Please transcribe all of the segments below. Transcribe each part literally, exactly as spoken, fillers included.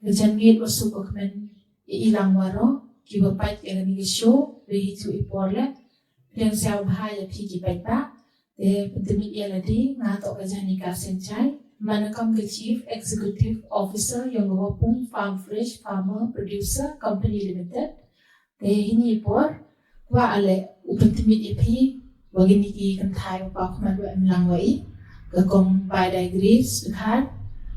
Ka jan ngeit wa suk wa kmen ya i lang waroh ki wa pait ya kani ka show, wei hi tu i por le. Pdiang sngewbha ya phi ki paidbah. Te pyntmit ya lade, nga toh ka Janika Sengchai, man kam ka Chief Executive Officer yong ka Wapung Farm Fresh Farmer Producer Company Limited. Te hini i por, wa ale u pyntmit ya phi wa kini ki kynthai wa paw khmat wa em lang wa i, ka Kong Baidai Grace Dkhar,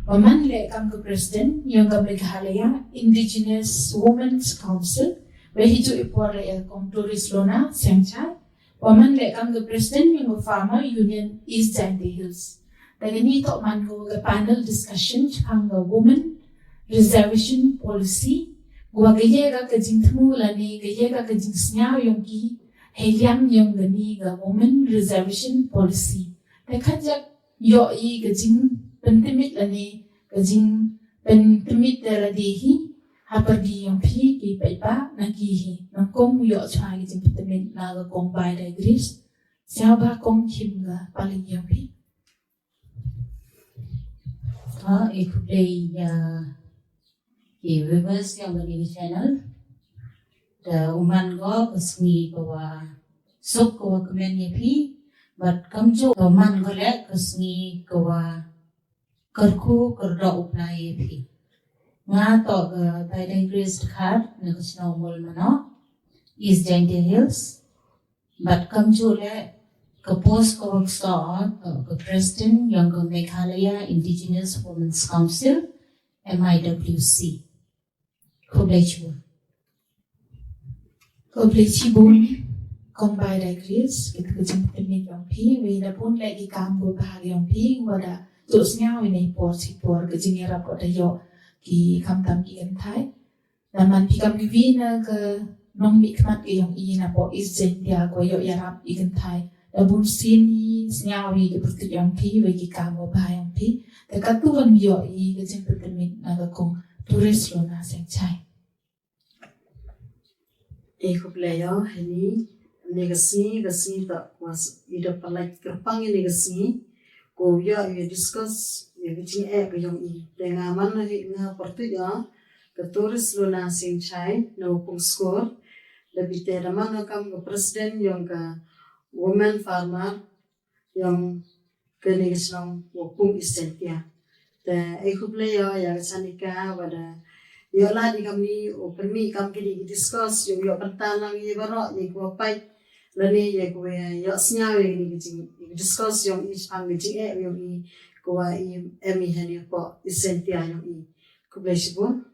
wa man le kam ka President yong ka Meghalaya Indigenous Women's Council, wei hi tu i por le ya ka Kong Doris Lona Sengchai, wa man le kam ka President yong ka Farmer Union East Jaintia Hills. Te kani toh man ko ka panel discussion chaphang ka Women Reservation Policy, wa ka ye ka ka jingthmu lane ka ye ka ka jingsngew yong ki hei liang yong kani ka Women Reservation Policy. Te khajiak yoh i ka jingpyntmit lane ka jingpyntmit da lade hi, ha pyrdi yong phi ki paidbah na ki hi. Nang kong yoh chwa ki jingpyntmit na ka Kong Baidai Grace. Sngewbha kong, khim ka pali yong phi. Ha, i khublei ya ki viewers yong kani ka channel. Da u man ko ka sngi ka wa suk ka wa kmen ya phi, bad kamjooh ka man ko le ka sngi ka wa kyrkhu kyrdoh u Blai ya phi. Nga toh ka Baidai Grace Dkhar, na ka chnong Mawlmanoh, East Jaintia Hills. Bad kamjooh le ka post ka wa ksoh, uh, ka President yong ka Meghalaya Indigenous Women's Council, M I W C. Khublei chibun. Khublei chibun, Kong Baidai Grace, ki tu ka jingpyntmit yong phi, wei da bun le ki kam ko bha yong phi, wa da toh sngew i nei por chi por, ka jingyarap wa da yoh ki khamtam ki kynthai. Da man phi kam ki wi na ka nongmihkhmat ka yong i na poh East Jaintia ko yoh yarap i kynthai. Da bun sien i sngew i ka pyrtuit yong phi, wei ki kam wa bha yong phi. Te katu wan yoh i ka jingpyntmit na ka Kong Doris Lona Sengchai. I khublei yoh, hini, ni ka sngi, ka sngi toh wa s-, i da pynlait kyrpang ini ka sngi. Ko yoh i discuss ya ka jingeh ka yong i. Te nga man hi nga pyrtuit ya ka Doris Lona Sengchai na Wapung Skur. Da bite da man kam ka President yong ka Women Farmer yong kani ka chnong Wapung East Jaintia. Te e khublei yoh ya ka Janika wa da yoh lad i kam ni u pynmih kam kini ki discuss, yoh, yoh bynta lang i waroh, ya ki wa pait lane ya ki wa yoh sngew ya kini ki jing, ki discuss yong i chaphang ka jingeh yong i, ka wa i em i hani poh East Jaintia yong i. Khublei chibun.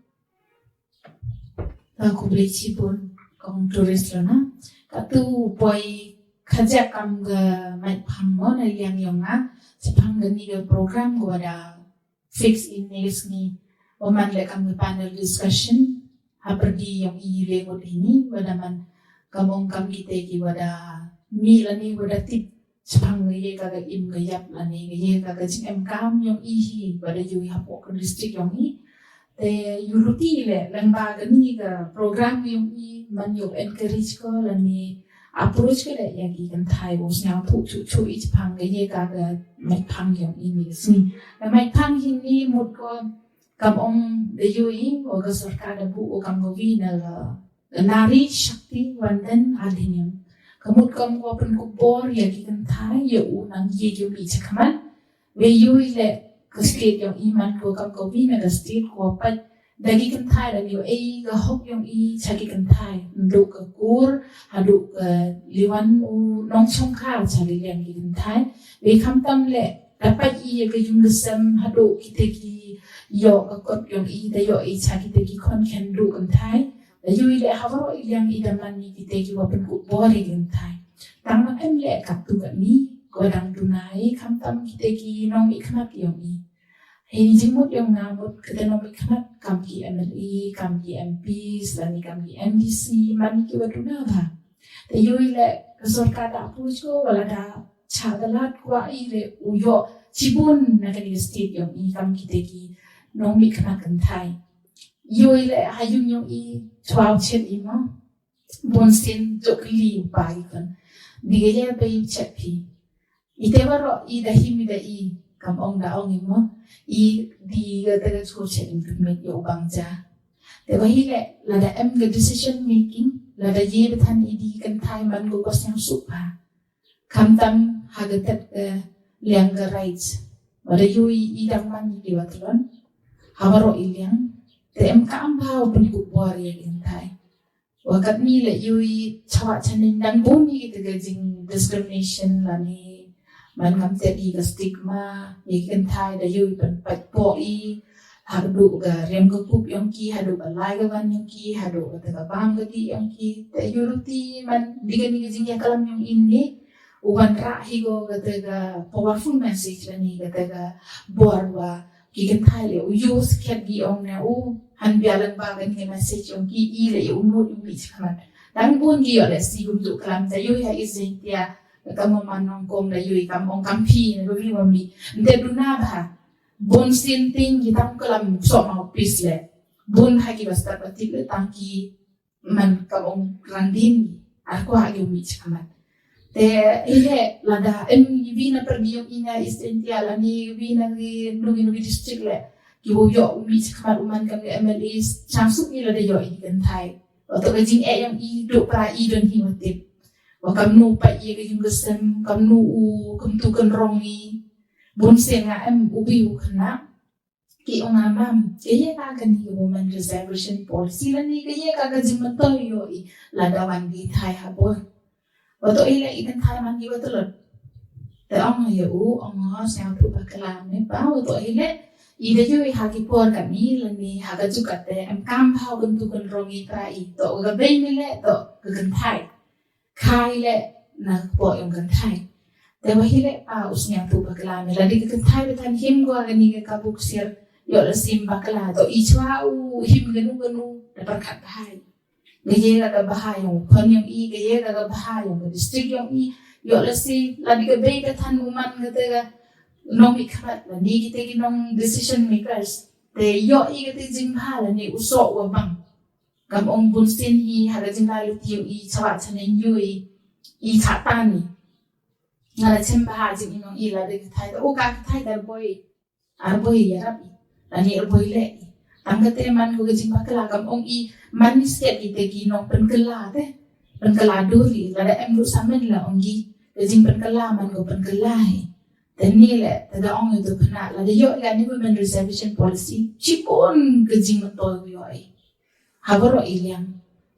Te khublei chibun, Kong Doris Lona. Katu poi khajiak kam ka mait phang mo na liang yong nga, chaphang kani ka program ko wa da fix ini ka sngi. Wa man le kam ka panel discussion ha pyrdi yong i le ngut ini, wa da man kam ong kam kite ki wa da mih lane wa da tip chaphang ka ye ka ka im ka yap lane ka ye ka ka jingem kam yong i hi, wa da yoh i hapoh ka district yong i. Te yoh luti le, lyngba kani ka program yong i, man yoh encourage ko lane approach ko le ya ki kynthai wow sngewthuh chuh chuh i chaphang ka ye ka ka mait phang yong i ni ka sngi. Ka mait phang hi ni mut ko kam ong da yoh i, wa ka sorkar da buh wa kam ka wi na ka Nari Shakti Vandan Adhiniyam. Ka mut kam ko pynkup bor ya ki kynthai, ya u nang ye ki u mih chakhmat. Wei yoh i le ka state yong i man ko kam ka wi na ka state ko pait da ki kynthai, da yoh e ka hok yong i cha ki kynthai. Ndu ka kur, hadu ka liwan u nongchongkha cha ki liang ki kynthai. Wei khamtam le da pait i ya ka yung ka sem, hadu kite ki yoh ka kot yong i, da yoh i cha kite ki khon khyndai kynthai. Da yoh i le ha waroh i liang i da man i kite ki wa pynkup bor i kynthai. Tang ma em le katu kani, ko dang duna i, khamtam kite ki nongmihkhmat yong i. Hei jingmut yong nga mut kite nongmihkhmat kam ki M L A, kam ki M P, lane kam ki M D C, man i ki wa duna bha. Te yoh i le ka sorkar da approach ko, wa la da chah da lad kwah i le u yoh chibun na kani ka state yong i kam kite ki nongmihkhmat kynthai. Yoh i le ha yung yong i chwa u chet i mo. Bun sien jooh kylli u pa i khon. Di ka ye ba i chet phi. I te waroh i da him i da i, kam ong da ong i mo. I di ka te ka church in commit ya u bang ja. Te wa hi le, lada em ka decision making, lada ye ba than i di kynthai man ko ka sñiaw suk ba. Khamtam ha ka tet ka liang ka rights. Wa da yoh i dang man i ki wa tlon. Ha waroh i liang. Te em kam bha u pynkup bor ya kynthai. Wa katni le yoh i chawa chanin dang bun i ki te ka jing discrimination lane man kam te i ka stigma, ya kynthai da yoh i pynpait po i, haduh ka riam ka kup yong ki, haduh ka lai ka wan yong ki, haduh ka te ka bam ka di yong ki, te yoh ruti man di kani ka jing ya kalam yong i ni, u wan rah hi ko ka te ka powerful message lane ka te ka bor wa ki kynthai le u yoh skhet ki ong ne u, han bia lang ba kani ka message yong ki i le u nut u mi chakhmat. Dang bun ki yoh le si gum tu kalam te yoh ya i jing tia, ka mo man nong kong da yoh i kam ong kam phi ne ko wi wa mi. Nte duna bha. Bun sin ting ki tang kalam so ma office le. Bun ha ki ba start ba tip le tang ki man kam ong randin. Ar kwah ki u mi chakhmat. Te i le lada em i wi na pergi yong i na East India lane i wi na ki nungi nungi district le. Ki u yoh u mi chakhmat u man kam ki M L As. Chang suk i lada yoh i kynthai. Wa to ka jing e yong i duk pra i don hi wa tip. Wa kamnu pa i ka yung ka sem, kamnu u, kamtu kan rong i. Bun sen nga em u bi u khana. Ki ong nga mam, ka ye ka kani ka women reservation policy lane ka ye ka ka jing mantoi yoh i lada wan ki thai ha bor. Wa to i le i kynthai man ki wa tlot. Te ong ya u, ong nga sñiaw tu bakla me pa, wa to i le i da yoh i ha ki por kani lane ha ka juk kate em kam bha u kamtu kan rong i pra i. To ka bei me le, to ka kynthai. Khai le na ka po yong kynthai. Te wa hi le pa u sñiaw tu bakla me lada ka kynthai ba than him ko kani ka kabu ksiar yoh la sim bakla to i chwa u him kanu kanu da pyrkhat bha i. Ka ye ka ka bha yong u khon yong i, ka ye ka ka bha yong ka district yong i, yoh la si lada ka bei ka than u man ka te ka nong i khamat lane ki te ki nong decision makers. Te yoh i ka te jing bha lane u soh wa bang. Kam ong bun sin hi ha ka jing lai luti yong i chawa chanin yoh i, i chatan i. Nga la chem bha jing i nong i lada ka thai ta, o ka ka thai ta boi. Ar boi ya rap i. Lane ar boi le i. Tang ka te man ko ka jing bakla kam ong i man ni sket i te ki nong pynkylla te. Pynkylla dur i lada em ru samen la ong i. Ka jing pynkylla man ko pynkylla i. Te ni le, te da ong i tu khana lada yoh i kani women reservation policy. Chibun ka jing mantoi yoh i. Ha waroh i liang.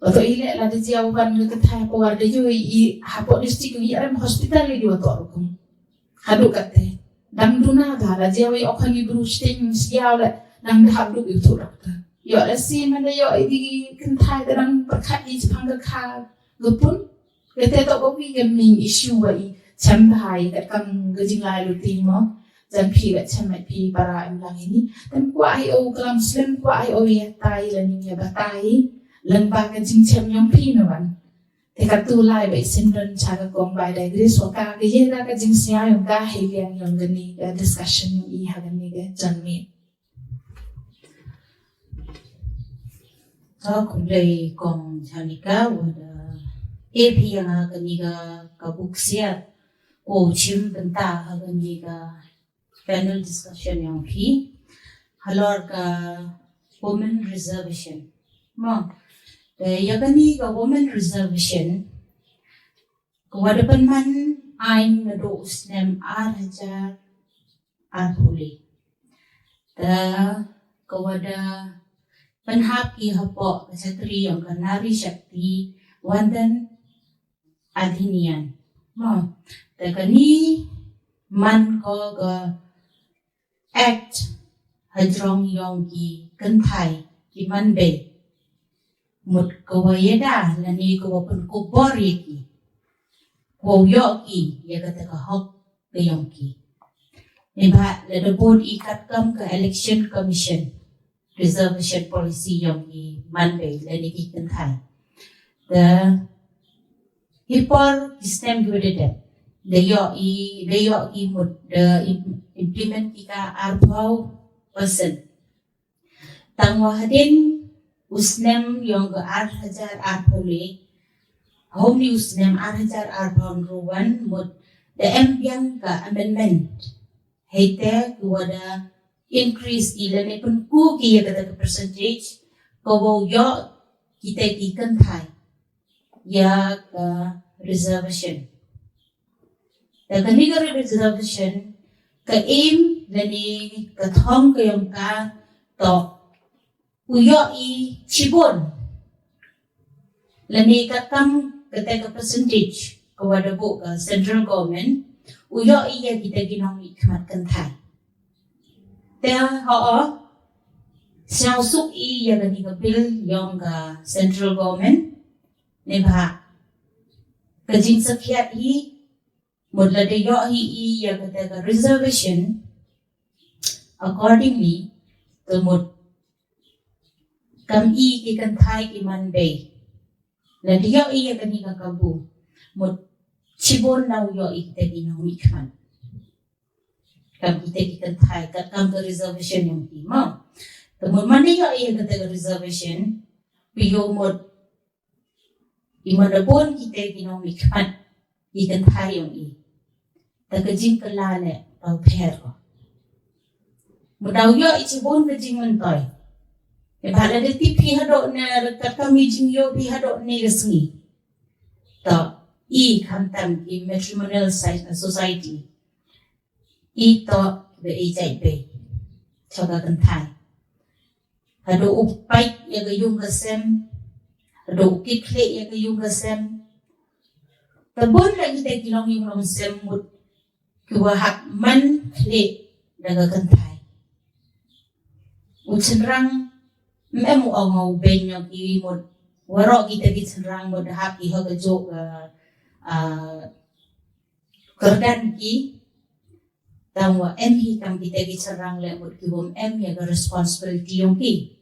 Wa to i le lada jia u wan ka kynthai ha por da yoh i ha por district i rem hospital i di wa to rukum. Haduh kate. Dang duna bha lada jia wa i okhon i bru sting siaw le dang da hap duk i tu doctor. Yoh le si man da yoh i di kynthai te dang pyrkhat i chapang ka kha ka pun. Kate to ko wi ka main issue wa i chem bha i kat kam ka jing lai luti mo. Jan phi la chem mai phi para em lang ini. Tem kwah i o kalam slem kwah i o ya tai la ning ya batai. Lang ba ka jing chem yong phi na wan. Te ka tu lai ba i sim don cha ka kong bai dai gris wa ka ka ye ka ka jing sia yong ka hei liang yong kani ka discussion yong i ha kani ka jan mi. Ka khublei kong Chanika wa da e phi ya nga kani ka kabu ksiar ko chim bynta ha kani ka panel discussion yong phi halor ka women reservation. Mo, te ya kani ka women reservation ka wa da pynman ain na do u snem ar hajar ar pule. Te ka wa da pynhap i hapoh ka chakri yong ka Nari Shakti Vandan Adhiniyam. Mo, te kani man ko ka act hajrong yong ki kynthai ki man bei. Mut ka wa yada lane ka wa pynkupbor ya ki. Ka wa yoh ki ya ka te ka hok ka yong ki. Ni ba le da bun i kat kam ka Election Commission reservation policy yong ki man bei lane ki kynthai. Da hi por ki snem ki wa da dep da yoh i, da yoh i mut da im-, implement ki ka arphaw percent. Tang wa hadien u snem yong ka ar hajar arphaw le, hau ni u snem ar hajar arphaw ynru wan mut da em biang ka amendment. Hei te ki wa da increase ki lane pynku ki ya kata ka percentage ka wow yoh kita ki kynthai ya ka reservation. Te kani ka reservation ka aim lane ka thong ka yong ka toh u yoh i chibun lane ka kam kata ka percentage ka wa da buh ka central government u yoh i ya kita ki nongmihkhmat kynthai. Te hooh, sñiawsuk i ya kani ka bill yong ka central government, neibhah ka jingsakhiat hi mut lada yoh hi i ya kata ka reservation, accordingly te mut kam i ki kynthai ki man bei. Lada yoh i ya kani ka kabu, mut chibun daw yoh i kita ki nongmihkhmat. Kam kita ki kynthai, kat kam ka reservation yong ki mo. Te mut man da yoh i ya kata ka reservation, phi yoh mut i man da bun kita ki nongmihkhmat, i kynthai yong i. Te ka jingkylla leh daw pher ko. Mut daw yoh i chibun ka jingmyntoi. Neibhah lada tip phi hadooh ne, kat kam i jingyoh phi hadooh ne ka sngi. Toh i khamtam ki matrimonial si-, society, i toh ba i jait bei cha ka kynthai. Hadooh u pait ya ka yung ka sem, hadooh u kit khlieh ya ka yung ka sem. Te bun la kita ki longyung longsem mut ki wa hap man khlieh da ka kynthai. U chynrang em em u ong u beiñ yong ki mut, waroh kita ki chynrang mut da hap ki ha ka jooh ka, ah, kyrdan ki. Tang wa em hi kam kita ki chynrang leh mut ki wym em ya ka responsibility yong ki.